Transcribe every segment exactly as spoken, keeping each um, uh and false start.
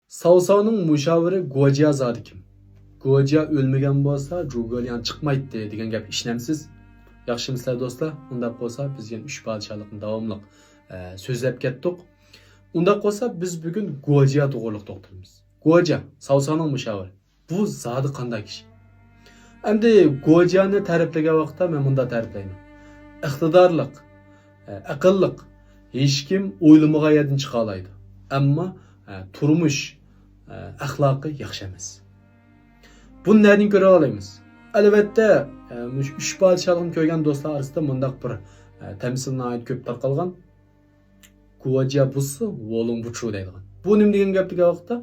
ساۋساۋنىڭ مۇشاۋىرى گوجيا زادى كىم؟ گوجيا ئۆلمىگەن بولسا، جۇگولياڭ چىقمايتتى دېگەن گەپكە ئىشىنەمسىز؟ ياخشىمۇ سىلەر دوستلار؟ ئۇنداق بولسا بىز يەنە ئۈچ پادىشاھلىقنى داۋاملىق، ئە، سۆزلەپ كەتتۇق. ئۇنداق بولسا بىز بۈگۈن گوجيا توغرىلىق توختىلىمىز. گوجيا، ساۋساۋنىڭ مۇشاۋىرى. بۇ زادى قانداق كىشى؟ ئەمدى گوجيانى تەرىپلىگەن ۋاقىتتا مەن مۇنداق تەرىپلەيمەن. ئىقتىدارلىق، ئە، ئەقىللىق، ھېچكىم ئويلىمىغان يەردىن چىقالايدۇ. ئەمما، ئە، تۇرمۇش، ئە، ئەخلاقى ياخشى ئەمەس. بۇنى نەدىن كۆرۈۋالايمىز؟ ئەلۋەتتە، ئە، مۇشۇ ئۈچ پادىشاھلىقنى كۆرگەن دوستلار ئارىسىدا مۇنداق بىر، ئە، تەمسىل ناھايىتى كۆپ تارقالغان. گوجيا بۇزسا، ۋولۇڭ بۇچۇ دەيدىغان. بۇ نېمە دېگەن گەپ دېگەن ۋاقىتتا،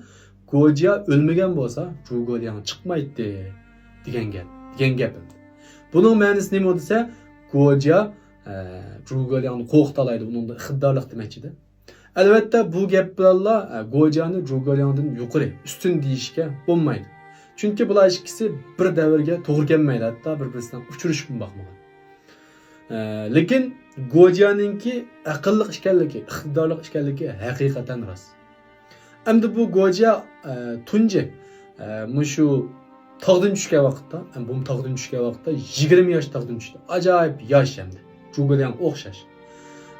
گوجيا ئۆلمىگەن بولسا، جۇگولياڭ چىقمايتتى دېگەن گەپ، دېگەن گەپ. بۇنىڭ مەنىسى نېمە دېسە، گوجيا، ئە، جۇگولياڭنى قورقۇتالايدۇ، ئۇنىڭدا ئىقتىدارلىق دېمەكچىدە. ئەلۋەتتە، بۇ گەپ بىلەنلا، ئە، گوجيانى جۇگولياڭدىن يۇقىرى، ئۈستۈن دېيىشكە بولمايدۇ. چۈنكى بۇلار ئىككىسى بىر دەۋرگە توغرا كەلمەيدۇ، ھەتتا بىر-بىرسىنىڭ ئۇچرىشىپمۇ باقمىغان. ئە، لېكىن گوجيانىڭكى ئەقىللىق ئىكەنلىكى، ئىقتىدارلىق ئىكەنلىكى ھەقىقەتەن راست. ئەمدى بۇ گوجيا، ئە، تۇنجى، ئە، مۇشۇ تاغدىن چۈشكەن ۋاقىتتا، ئە، بۇمۇ تاغدىن چۈشكەن ۋاقىتتا يىگىرمە ياش تاغدىن چۈشتى. ئاجايىپ ياش ئەمدى. جۇگولياڭ ئوخشاش.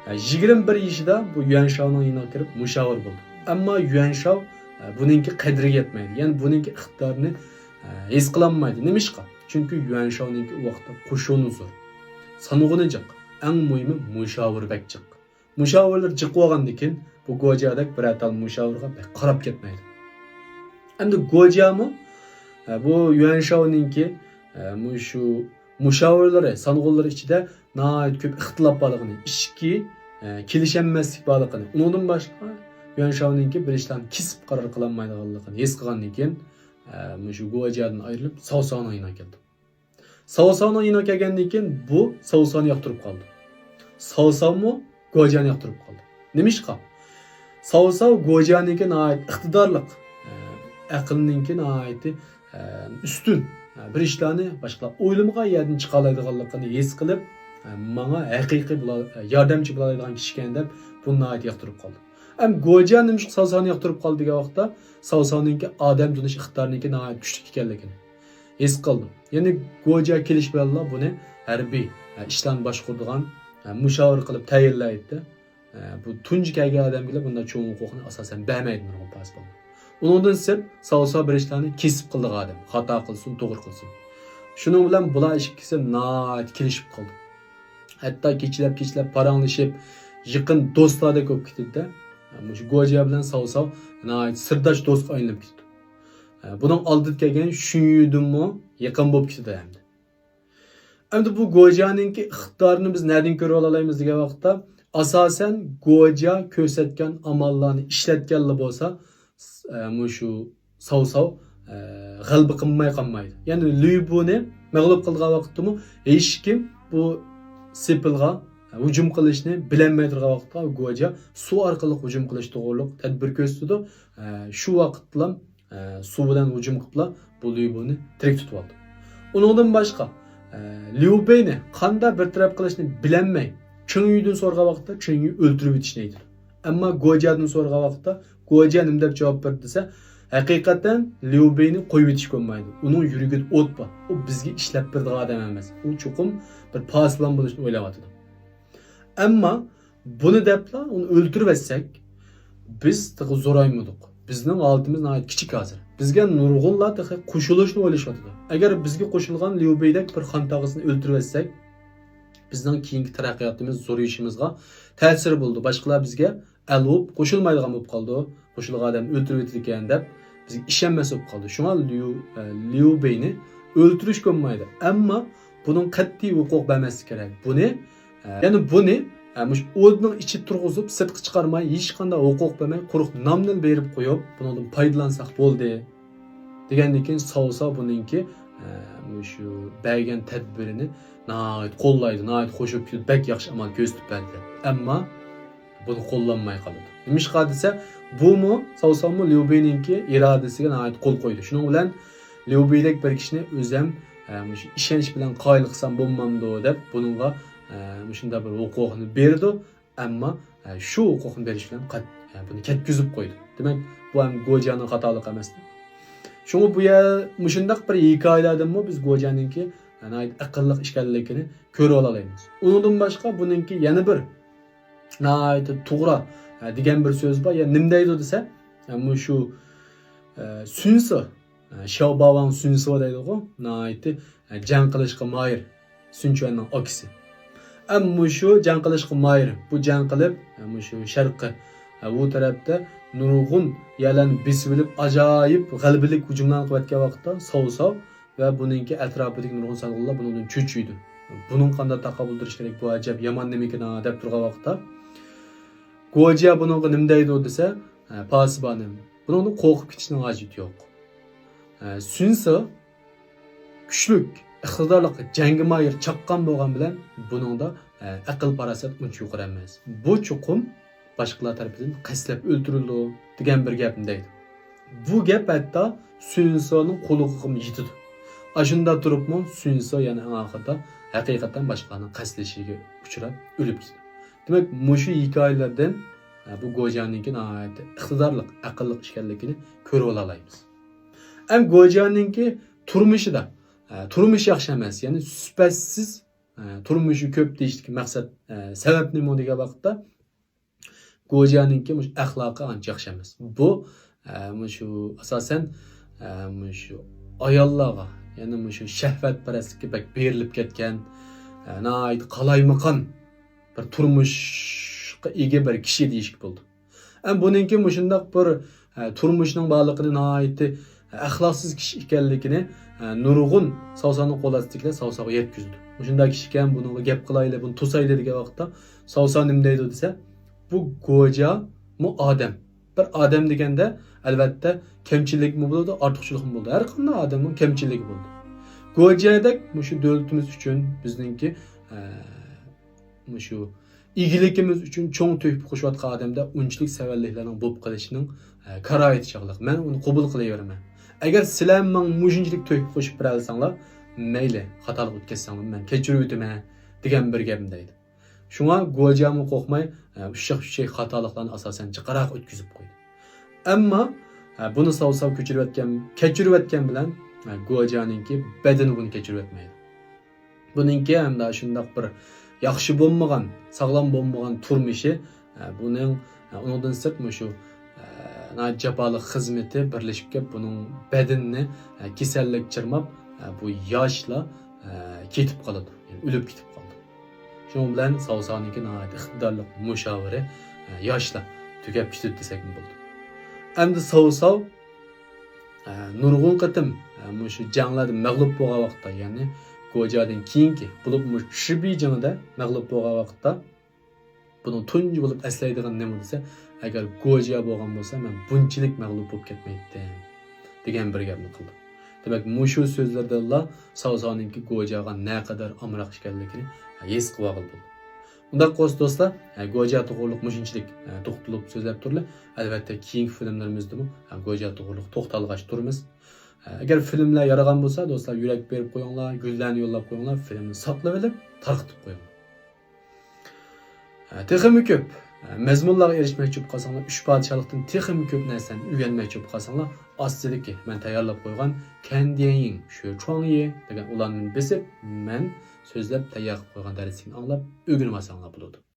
ئە، يىگىرمە بىر يېشىدا بۇ يۈەنشاۋنىڭ يېنىغا كىرىپ مۇشاۋىر بولدى. ئەمما يۈەنشاۋ، ئە، بۇنىڭكى قەدرىگە يەتمەيدۇ. يەنى بۇنىڭكى ئىقتىدارىنى، ئە، ھېس قىلالمايدۇ. نېمىشقا؟ چۈنكى يۈەنشاۋنىڭكى ئۇ ۋاقىتتا قوشۇنى زور. سانغۇنى جىق. ئەڭ مۇھىمى مۇشاۋىرى بەك جىق. مۇشاۋىرلىرى جىق بولغاندىن كېيىن بۇ گوجيادەك بىرەر تال مۇشاۋىرغا بەك قاراپ كەتمەيدۇ. ئەمدى گوجيامۇ، ئە، بۇ يۈەنشاۋنىڭكى، ئە، مۇشۇ مۇشاۋىرلىرى، سانغۇنلىرى ئىچىدە ناھايىتى كۆپ ئىختىلاپ بارلىقىنى، ئىچكى، ئە، كېلىشەلمەسلىك بارلىقىنى، ئۇنىڭدىن باشقا يۈەنشاۋنىڭكى بىر ئىشلارنى كېسىپ قارار قىلالمايدىغانلىقىنى ھېس قىلغاندىن كېيىن، ئە، مۇشۇ گوجيادىن ئايرىلىپ ساۋساۋنىڭ يېنىغا كەلدى. ساۋساۋنىڭ يېنىغا كەلگەندىن كېيىن بۇ ساۋساۋنى ياقتۇرۇپ قالدى. ساۋساۋمۇ گوجيانى ياقتۇرۇپ قالدى. نېمىشقا؟ ساۋساۋ گوجيانىڭكى ناھايىتى ئىقتىدارلىق، ئە، ئەقىلنىڭكى ناھايىتى، ئە، ئۈستۈن، ئە، بىر ئىشلارنى باشقىلار ئويلىمىغان يەردىن چىقالايدىغانلىقىنى ھېس قىلىپ، ئە، ماڭا ھەقىقىي بولا-، ئە، ياردەمچى بولالايدىغان كىشىكەن دەپ بۇنى ناھايىتى ياقتۇرۇپ قالدى. ئەمما گوجيا نېمىشقا ساۋساۋنى ياقتۇرۇپ قالدى دېگەن ۋاقىتتا، ساۋساۋنىڭكى ئادەم تونۇش ئىقتىدارىنىڭكى ناھايىتى كۈچلۈك ئىكەنلىكىنى ھېس قىلدىم. يەنى گوجيا كېلىش بىلەنلا بۇنى ھەربىي، ئە، ئىشلارنى باشقۇرىدىغان، ئە، مۇشاۋىر قىلىپ تەيىنلەيتتى. ئە، بۇ تۇنجى كەلگەن ئادەمگىلا بۇنداق چوڭ ھوقۇقنى ئاساسەن بەرمەيدۇ نۇرغۇن پاسىبانلار. ئۇنىڭدىن سىرت، ساۋساۋ بىر ئىشلارنى كېسىپ قىلىدىغان ئادەم، خاتا قىلسۇن، توغرا قىلسۇن. شۇنىڭ بىلەن بۇلار ئىككىسى ناھايىتى كېلىشىپ قالدى. ھەتتا كېچىلەپ-كېچىلەپ پاراڭلىشىپ، يېقىن دوستلاردەك بولۇپ كېتىدىدە. مۇشۇ گوجيا بىلەن ساۋساۋ ناھايىتى سىرداش دوستقا ئايلىنىپ كېتىدۇ. بۇنىڭ ئالدىدا كەلگەن شۈنيۈدىنمۇ يېقىن بولۇپ كېتىدۇ ئەمدى. ئەمدى بۇ گوجيانىڭكى ئىقتىدارىنى بىز نەدىن كۆرۈۋالالايمىز دېگەن ۋاقىتتا، ئاساسەن گوجيا كۆرسەتكەن ئاماللارنى ئىشلەتكەنلا بولسا، ئە، مۇشۇ ساۋساۋ، ئە، غەلىبە قىلماي قالمايدۇ. يەنى ليۇبۇنى مەغلۇپ قىلىدىغان ۋاقىتتىمۇ ھېچكىم بۇ سېپىلغا ھۇجۇم قىلىشنى بىلەلمەي تۇرغان ۋاقىتتا گوجيا سۇ ئارقىلىق ھۇجۇم قىلىش توغرۇلۇق تەدبىر كۆرسىتىدۇ. ئە، شۇ ۋاقىتتىلا، ئە، سۇ بىلەن ھۇجۇم قىلىپلا بۇ ليۇبۇنى تىرىك تۇتۇۋالدى. ئۇنىڭدىن باشقا، ئە، ليۇبېينى قانداق بىر تەرەپ قىلىشنى بىلەلمەي، چېڭيۈدىن سورىغان ۋاقىتتا چېڭيۈ ئۆلتۈرۈۋېتىشنى ئېيتىدۇ. ئەمما گوجيادىن سورىغان ۋاقىتتا گوجيا نېمە دەپ جاۋاب بەردى دېسە، ھەقىقەتەن ليۇبېينى قويۇۋېتىشكە بولمايدۇ. ئۇنىڭ يۈرىكىدە ئوت بار. ئۇ بىزگە ئىشلەپ بېرىدىغان ئادەم ئەمەس. ئۇ چوقۇم بىر پاسىبان بولۇشنى ئويلاۋاتىدۇ. ئەمما بۇنى دەپلا ئۇنى ئۆلتۈرۈۋەتسەك، بىز تېخى زورايمىدۇق. بىزنىڭ ھالىتىمىز ناھايىتى كىچىك ھازىر. بىزگە نۇرغۇنلار تېخى قوشۇلۇشنى ئويلىشىۋاتىدۇ. ئەگەر بىزگە قوشۇلغان ليۇبېيدەك بىر خان تاغىسىنى ئۆلتۈرۈۋەتسەك، بىزنىڭ كېيىنكى تەرەققىياتىمىز، زورىيىشىمىزغا تەسىرى بولىدۇ. باشقىلار بىزگە ئەل بولۇپ قوشۇلمايدىغان بولۇپ قالىدۇ. قوشۇلغان ئادەم ئۆلتۈرۈۋېتىدىكەن دەپ بىزگە ئىشەنمەس بولۇپ قالىدۇ. شۇڭا ليۇ، ئە، ليۇبېينى ئۆلتۈرۈشكە بولمايدۇ. ئەمما بۇنىڭ قەتئىي ھوقۇق بەرمەسلىك كېرەك. بۇنى، ئە، يەنى بۇنى، ئە، مۇشۇ ئوردىنىڭ ئىچىدە تۇرغۇزۇپ، سىرتقا چىقارماي، ھېچقانداق ھوقۇق بەرمەي، قۇرۇق نامنىلا بېرىپ قويۇپ، بۇنىڭدىن پايدىلانساق بولدى. دېگەندىن كېيىن ساۋساۋ بۇنىڭكى، ئە، مۇشۇ بەرگەن تەدبىرىنى ناھايىتى قوللايدۇ، ناھايىتى خوش بولۇپ كېتىدۇ، بەك ياخشى ئامال كۆرسىتىپ بەردى دەپ. ئەمما بۇنى قوللانماي قالىدۇ. نېمىشقا دېسە، بۇمۇ، ساۋساۋمۇ ليۇبېينىڭكى ئىرادىسىگە ناھايىتى قول قويدى. شۇنىڭ بىلەن ليۇبېيدەك بىر كىشىنى ئۆزى ھەم، ئە، مۇشۇ ئىشەنچ بىلەن قايىل قىلسام بولمامدۇ دەپ بۇنىڭغا، ئە، مۇشۇنداق بىر ھوقۇقنى بېرىدۇ. ئەمما، ئە، شۇ ھوقۇقنى بېرىش بىلەن قەت-، ئە، بۇنى كەتكۈزۈپ قويدى. دېمەك، بۇ ھەم گوجيانىڭ خاتالىقى ئەمەستە. شۇڭا بۇ يەر مۇشۇنداق بىر ھېكايىلەردىنمۇ بىز گوجيانىڭكى ناھايىتى ئەقىللىق ئىكەنلىكىنى كۆرۈۋالالايمىز. ئۇنىڭدىن باشقا بۇنىڭكى يەنە بىر ناھايىتى توغرا، ئە، دېگەن بىر سۆز بار. يا نېمە دەيدۇ دېسە، ئە، مۇشۇ، ئە، سۈنسى، ئە، شياۋباۋاڭ سۈنسى دەيدىغۇ، ناھايىتى، ئە، جەڭ قىلىشقا ماھىر سۈنچۈەننىڭ ئاكىسى. ئەم مۇشۇ جەڭ قىلىشقا ماھىر، بۇ جەڭ قىلىپ، ئە، مۇشۇ شەرققە، ئە، ئۇ تەرەپتە نۇرغۇن يەرلەرنى بېسىۋېلىپ، ئاجايىپ غەلىبىلىك ھۇجۇملارنى قىلىۋەتكەن ۋاقىتتا ساۋساۋ ۋە بۇنىڭكى ئەتراپىدىكى نۇرغۇن سالغۇنلار بۇنىڭدىن چۆچۈيدۇ. بۇنىڭغا قانداق تاقابىل تۇرۇش كېرەك؟ بۇ ئەجەب يامان نېمىكىن ھا دەپ تۇرغان ۋاقىتتا، گوجيا بۇنىڭغا نېمە دەيدۇ دېسە، ھە، پاسىبانىم، بۇنىڭدىن قورقۇپ كېتىشنىڭ ھاجىتى يوق. ھە، سۈنسى كۈچلۈك، ئىقتىدارلىق، جەڭگە ماھىر، چاققان بولغان بىلەن بۇنىڭدا، ھە، ئەقىل-پاراسەت ئۇنچە يۇقىرى ئەمەس. بۇ چوقۇم باشقىلار تەرىپىدىن قەستلەپ ئۆلتۈرۈلىدۇ دېگەن بىر گەپنى دەيدۇ. بۇ گەپ ھەتتا سۈنسىنىڭ قۇلىقىغىمۇ يېتىدۇ. ئاشۇنداق تۇرۇپمۇ سۈنسى يەنە ئەڭ ئاخىرىدا ھەقىقەتەن باشقىلارنىڭ قەستلىشىگە ئۇچراپ ئۆلۈپ كېتىدۇ. دېمەك، مۇشۇ ھېكايىلەردىن، ئە، بۇ گوجيانىڭكى ناھايىتى ئىقتىدارلىق، ئەقىللىق ئىكەنلىكىنى كۆرۈۋالالايمىز. ئەم گوجيانىڭكى تۇرمۇشىدا، ئە، تۇرمۇش ياخشى ئەمەس، يەنى سۈپەتسىز، ئە، تۇرمۇشى كۆپ دېيىشتىكى مەقسەت، ئە، سەۋەب نېمە دېگەن ۋاقىتتا، گوجيانىڭكى مۇشۇ ئەخلاقى ئانچە ياخشى ئەمەس. بۇ، ئە، مۇشۇ ئاساسەن، ئە، مۇشۇ ئاياللارغا، يەنى مۇشۇ شەھۋەتپەرەسلىككە بەك بېرىلىپ كەتكەن، ئە، ناھايىتى قالايمىقان بىر تۇرمۇشقا ئىگە بىر كىشى دېيىشكە بولىدۇ. ئەم بۇنىڭكى مۇشۇنداق بىر، ئە، تۇرمۇشنىڭ بارلىقىنى ناھايىتى ئەخلاقسىز كىشى ئىكەنلىكىنى، ئە، نۇرغۇن ساۋساۋنىڭ قول ئاستىدىكىلەر ساۋساۋغا يەتكۈزىدۇ. مۇشۇنداق كىشىكەن، بۇنىڭغا گەپ قىلايلى، بۇنى توسايلى دېگەن ۋاقىتتا ساۋساۋ نېمە دەيدۇ دېسە، بۇ گوجيامۇ ئادەم. بىر ئادەم دېگەندە، ئەلۋەتتە، كەمچىلىكمۇ بولىدۇ، ئارتۇقچىلىقمۇ بولىدۇ. ھەر قانداق ئادەمنىڭ كەمچىلىكى بولىدۇ. گوجيادەك مۇشۇ دۆلىتىمىز ئۈچۈن بىزنىڭكى، ئە، مۇشۇ ئىگىلىكىمىز ئۈچۈن چوڭ تۆھپە قوشۇۋاتقان ئادەمدە ئۇنچىلىك سەۋەنلىكلەرنىڭ بولۇپ قېلىشىنىڭ، ئە، كارايىتى چاغلىق. مەن ئۇنى قوبۇل قىلىۋېرىمەن. ئەگەر سىلەر ماڭا مۇشۇنچىلىك تۆھپە قوشۇپ بېرەلىسەڭلار، مەيلى، خاتالىق ئۆتكەزسەڭلار، مەن كەچۈرۈۋېتىمەن، دېگەن بىر گەپنى دەيدۇ. شۇڭا گوجيامۇ قورقماي، ئە، ئۇششاق-چۈششەك خاتالىقلارنى ئاساسەن جىقراق ئۆتكۈزۈپ قويدى. ئەمما، ئە، بۇنى ساۋساۋ كۆچۈرۈۋەتكەن، كەچۈرۈۋەتكەن بىلەن، ئە، گوجيانىڭكى بەدىنى بۇنى كەچۈرۈۋەتمەيدۇ. بۇنىڭكى ھەمدە شۇنداق بىر ياخشى بولمىغان، ساغلام بولمىغان تۇرمۇشى، ئە، بۇنىڭ، ئە، ئۇنىڭدىن سىرت مۇشۇ، ئە، ناھايىتى جاپالىق خىزمىتى بىرلىشىپ كېلىپ، بۇنىڭ بەدىنىنى، ئە، كېسەللىك چىرماپ، ئە، بۇ ياشلا، ئە، كېتىپ قالىدۇ، يەنى ئۆلۈپ كېتىپ قالىدۇ. شۇنىڭ بىلەن ساۋساۋنىڭكى ناھايىتى ئىقتىدارلىق مۇشاۋىرى، ئە، ياشلا تۈگەپ كېتىدۇ دېسەكمۇ بولىدۇ. ئەمدى ساۋساۋ ئە، نۇرغۇن قېتىم، ئە، مۇشۇ جەڭلەردە مەغلۇپ بولغان ۋاقىتتا، يەنى گوجيادىن كېيىنكى، بولۇپمۇ شىبى جېڭىدە مەغلۇپ بولغان ۋاقىتتا، بۇنىڭ تۇنجى بولۇپ ئەسلەيدىغان نېمە دېسە، ئەگەر گوجيا بولغان بولسا، مەن بۇنچىلىك مەغلۇپ بولۇپ كەتمەيتتىم، دېگەن بىر گەپنى قىلدى. دېمەك، مۇشۇ سۆزلىرىدىنلا ساۋساۋنىڭكى گوجياغا نەقەدەر ئامراق ئىكەنلىكىنى ھېس قىلىۋالغىلى بولىدۇ. ئۇنداق بولسا دوستلار، ئە، گوجيا توغرۇلۇق مۇشۇنچىلىك، ئە، توختىلىپ سۆزلەپ تۇرلا. ئەلۋەتتە، كېيىنكى فىلىملىرىمىزدىمۇ، ئە، گوجيا توغرۇلۇق توختالغاچ تۇرىمىز. ئە، ئەگەر فىلىملەر يارىغان بولسا، دوستلار، يۈرەك بېرىپ قويۇڭلار، گۈللەرنى يوللاپ قويۇڭلار، فىلىمنى ساقلىۋېلىپ، تارقىتىپ قويۇڭلار. ئە، تېخىمۇ كۆپ، ئە، مەزمۇنلارغا ئېرىشمەكچى بولۇپ قالساڭلار، ئۈچ پادىشاھلىقتىن تېخىمۇ كۆپ نەرسىنى ئۆگەنمەكچى بولۇپ قالساڭلار، ئاستىدىكى مەن تەييارلاپ قويغان كەندىيىڭ شۆچۇاڭيى دېگەن ئۇلانمىنى بېسىپ، مەن سۆزلەپ تەييار قىلىپ قويغان دەرسلىكنى ئاڭلاپ ئۆگىنىۋالساڭلار بولىدۇ.